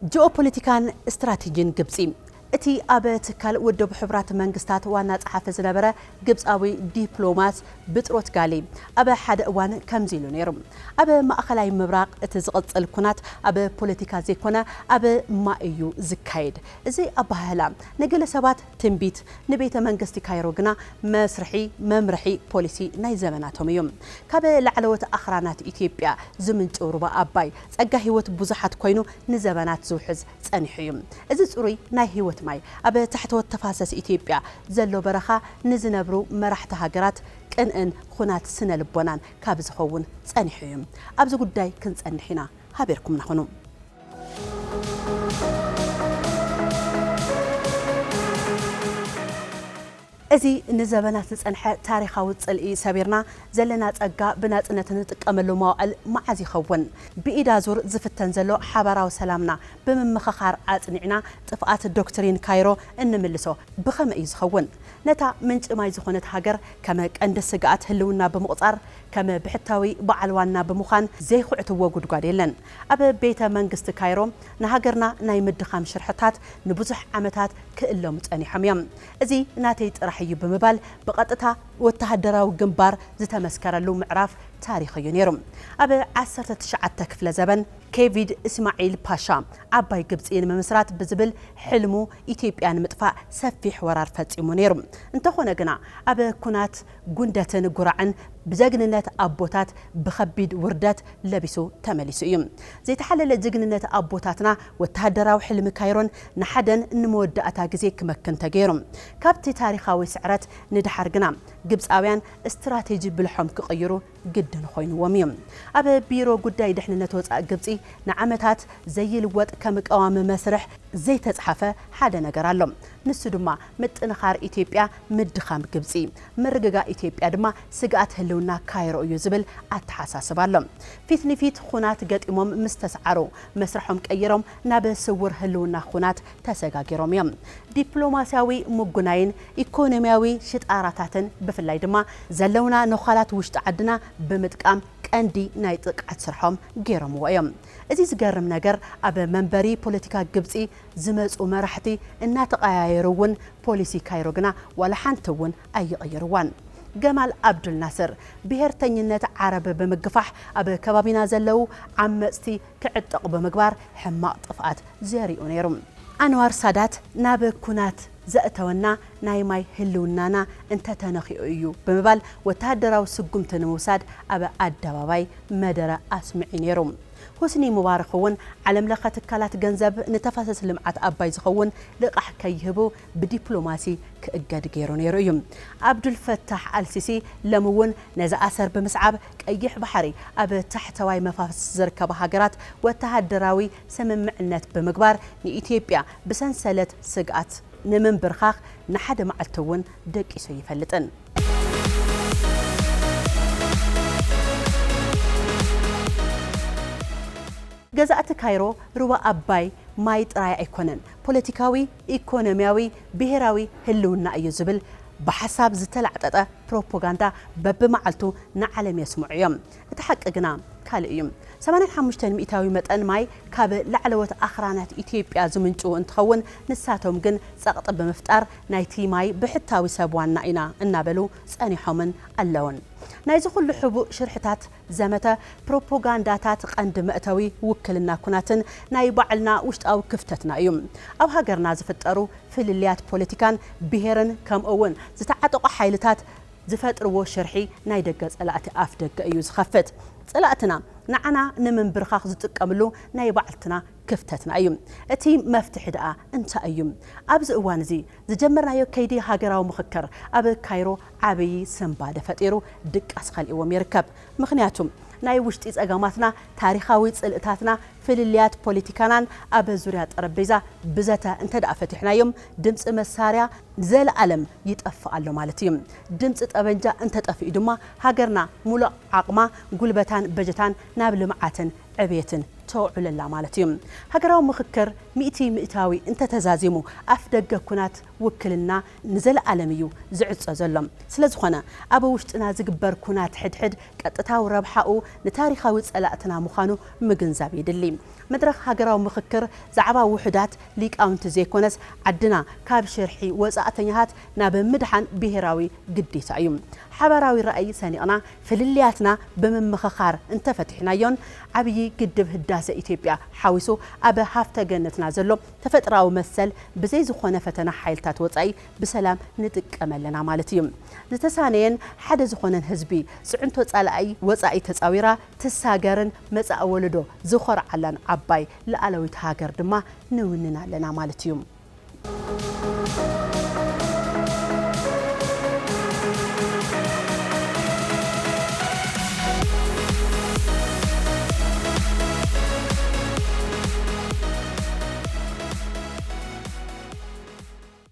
ጂኦፖለቲካን ስትራቴጂን ግብጺ። እቲ ኣብ ትካል ውድብ ሕቡራት መንግስታት ዋና ጸሓፊ ዝነበረ ግብጻዊ ዲፕሎማት ብጥሮት ጋሊ ኣብ ሓደ እዋን ከምዚ ኢሉ ነይሩ። ኣብ ማእኸላይ ምብራቕ እቲ ዝቕጽል ኩናት ኣብ ፖለቲካ ዘይኮነ ኣብ ማይ እዩ ዝካየድ። እዚ ኣበሃህላ ንገለ ሰባት ትንቢት፣ ንቤተ መንግስቲ ካይሮ ግና መስርሒ መምርሒ ፖሊሲ ናይ ዘመናቶም እዩ። ካብ ላዕለዎት ኣኽራናት ኢትዮጵያ ዝምንጭው ሩባ ኣባይ ጸጋ ህይወት ብዙሓት ኮይኑ ንዘበናት ዝውሕዝ ጸኒሑ እዩ። እዚ ጽሩይ ናይ ህይወት ማይ ኣብ ታሕተዎት ተፋሰስ ኢትዮጵያ ዘሎ በረኻ ንዝነብሩ መራሕቲ ሃገራት ቅንእን ኹናት ስነ ልቦናን ካብ ዝኸውን ጸኒሑ እዩ። ኣብዚ ጉዳይ ክንጸንሕ ኢና። ሃቤርኩምና ኹኑ። እዚ ንዘበናት ዝጸንሐ ታሪኻዊ ጽልኢ ሰቢርና ዘለና ጸጋ ብናጽነት ንጥቀመሉ መዋዕል መዓዝ ይኸውን? ብኢድ ኣዙር ዝፍተን ዘሎ ሓባራዊ ሰላምና ብምምኽኻር ኣጽኒዕና ጥፍኣት ዶክትሪን ካይሮ እንምልሶ ብኸመይ እዩ ዝኸውን? ነታ ምንጪ ማይ ዝኾነት ሃገር ከም ቀንዲ ስግኣት ህልውና ብምቑጻር፣ ከም ብሕታዊ በዓል ዋና ብምዃን ዘይኹዕትዎ ጉድጓድ የለን። ኣብ ቤተ መንግስቲ ካይሮ ንሃገርና ናይ ምድኻም ሽርሕታት ንብዙሕ ዓመታት ክእለሙ ጸኒሖም እዮም። እዚ ናተይ ጥራሕ እዩ ብምባል ብቐጥታ ወተሃደራዊ ግንባር ዝተመስከረሉ ምዕራፍ ታሪኽ እዩ ነይሩ። ኣብ ዓሰርተ ትሽዓተ ክፍለ ዘበን ኬቪድ እስማዒል ፓሻ ዓባይ ግብጺ ንምምስራት ብዝብል ሕልሙ ኢትዮጵያ ንምጥፋእ ሰፊሕ ወራር ፈጺሙ ነይሩ። እንተኾነ ግና ኣብ ኩናት ጉንደትን ጉራዕን ብጀግንነት ኣቦታት ብኸቢድ ውርደት ለቢሱ ተመሊሱ እዩ። ዘይተሓለለ ጅግንነት ኣቦታትና ወተሃደራዊ ሕልሚ ካይሮን ንሓደን ንመወዳእታ ግዜ ክመክን ተገይሩ። ካብቲ ታሪኻዊ ስዕረት ንድሓር ግና ግብጻውያን ስትራቴጂ ብልሖም ክቕይሩ ግድን ኮይንዎም እዩ። ኣብ ቢሮ ጉዳይ ድሕንነት ወጻኢ ግብጺ ንዓመታት ዘይልወጥ ከም ቀዋሚ መስርሕ ዘይተጻሕፈ ሓደ ነገር ኣሎ። ንሱ ድማ ምጥንኻር ኢትዮጵያ ምድኻም ግብጺ፣ ምርግጋእ ኢትዮጵያ ድማ ስግኣት ህልውና ካይሮ እዩ ዝብል ኣተሓሳስባ ኣሎ። ፊት ንፊት ኹናት ገጢሞም ምስ ተስዓሩ መስርሖም ቀይሮም ናብ ስውር ህልውና ኹናት ተሰጋጊሮም እዮም። ዲፕሎማስያዊ ምጉናይን ኢኮኖሚያዊ ሽጣራታትን ብፍላይ ድማ ዘለውና ነዃላት ውሽጢ ዓድና ብምጥቃም ቀንዲ ናይ ጥቕዓት ስርሖም ገይሮምዎ እዮም። እዚ ዝገርም ነገር ኣብ መንበሪ ፖለቲካ ግብጺ ዝመጹ መራሕቲ እናተቐያየሩ እውን ፖሊሲ ካይሮ ግና ዋላ ሓንቲ እውን ኣይቕይርዋን። ገማል ኣብዱል ናስር ብሄርተኝነት ዓረብ ብምግፋሕ ኣብ ከባቢና ዘለዉ ዓመጽቲ ክዕጠቑ ብምግባር ሕማቕ ጥፍኣት ዘሪኡ ነይሩ። ኣንዋር ሳዳት ናብ ኩናት ዘእተወና ናይ ማይ ህልውናና እንተተነኺኡ እዩ ብምባል ወተሃደራዊ ስጉምቲ ንምውሳድ ኣብ ኣደባባይ መደረ ኣስሚዑ ነይሩ። ሁስኒ ሙባረክ እውን ዓለምለኸ ትካላት ገንዘብ ንተፋሰስ ልምዓት ኣባይ ዝኸውን ልቓሕ ከይህቡ ብዲፕሎማሲ ክእገድ ገይሩ ነይሩ እዩ። ኣብዱልፈታሕ ኣልሲሲ ሎሚ እውን ነዚ ኣሰር ብምስዓብ ቀይሕ ባሕሪ ኣብ ታሕተዋይ መፋስስ ዝርከባ ሃገራት ወተሃደራዊ ስምምዕነት ብምግባር ንኢትዮጵያ ብሰንሰለት ስግኣት ንምንብርኻኽ ንሓደ መዓልቲ እውን ደቂሱ ኣይፈልጥን። ገዛእቲ ካይሮ ሩባ ኣባይ ማይ ጥራይ ኣይኮነን፣ ፖለቲካዊ፣ ኢኮኖሚያዊ፣ ብሄራዊ ህልውና እዩ ዝብል ብሓሳብ ዝተላዕጠጠ ፕሮፓጋንዳ በብመዓልቱ ንዓለም የስምዑ እዮም። እቲ ሓቂ ግና ካልእ እዩ። ሰማንያን ሓሙሽተን ሚእታዊ መጠን ማይ ካብ ላዕለዎት ኣኽራናት ኢትዮጵያ ዝምንጭው እንትኸውን፣ ንሳቶም ግን ጸቕጢ ብምፍጣር ናይቲ ማይ ብሕታዊ ሰብ ዋና ኢና እናበሉ ጸኒሖምን ኣለውን። ናይዚ ኩሉ ሕቡእ ሽርሕታት ዘመተ ፕሮፓጋንዳታት ቀንዲ መእተዊ ውክልና ኩናትን ናይ ባዕልና ውሽጣዊ ክፍተትና እዩ። ኣብ ሃገርና ዝፍጠሩ ፍልልያት ፖለቲካን ብሄርን ከምኡ እውን ዝተዓጠቑ ሓይልታት ዝፈጥርዎ ሽርሒ ናይ ደገ ጸላእቲ ኣፍ ደገ እዩ ዝኸፍት። ጸላእትና ንዓና ንምንብርኻኽ ዝጥቀምሉ ናይ ባዕልትና ክፍተትና እዩ። እቲ መፍትሒ ደኣ እንታይ እዩ? ኣብዚ እዋን እዚ ዝጀመርናዮ ከይዲ ሃገራዊ ምኽክር ኣብ ካይሮ ዓብዪ ስንባደ ፈጢሩ ድቃስ ከሊእዎም ይርከብ። ምኽንያቱ ናይ ውሽጢ ጸገማትና፣ ታሪኻዊ ጽልእታትና፣ ፍልልያት ፖለቲካናን ኣብ ዙርያ ጠረጴዛ ብዘተ እንተ ደኣ ፈቲሕናዮም፣ ድምጺ መሳርያ ንዘለኣለም ይጠፍእ ኣሎ ማለት እዩ። ድምጺ ጠበንጃ እንተጠፊኡ ድማ ሃገርና ሙሉእ ዓቕማ፣ ጉልበታን በጀታን ናብ ልምዓትን ዕብየትን ተውዕለላ ማለት እዩ። ሃገራዊ ምኽክር ሚእቲ ሚእታዊ እንተተዛዚሙ ኣፍ ደገ ኩናት ውክልና ንዘለኣለም እዩ ዝዕጾ ዘሎ። ስለዝኾነ ኣብ ውሽጥና ዝግበር ኩናት ሕድሕድ ቀጥታዊ ረብሓኡ ንታሪኻዊ ጸላእትና ምዃኑ ምግንዛብ የድሊ። መድረኽ ሃገራዊ ምኽክር ዛዕባ ውሑዳት ሊቃውንቲ ዘይኮነስ ዓድና ካብ ሽርሒ ወጻእተኛታት ናብ ምድሓን ብሄራዊ ግዴታ እዩ። ሓባራዊ ራእይ ሰኒቕና ፍልልያትና ብምምኽኻር እንተፈቲሕናዮን ዓብዪ ግድብ ህዳሰ ኢትዮጵያ ሓዊሱ ኣብ ሃፍተ ገነትና ዘሎ ተፈጥራዊ መሰል ብዘይ ዝኾነ ፈተና ሓይልታት ወጻኢ ብሰላም ንጥቀመለና ማለት እዩ። ዝተሳነየን ሓደ ዝኾነን ህዝቢ ጽዕንቶ ጻላኢ ወጻኢ ተጻዊራ ትሳገርን መጻኢ ወለዶ ዝኾርዓላን ዓባይ ልኣላዊት ሃገር ድማ ንውንን ኣለና ማለት እዩ።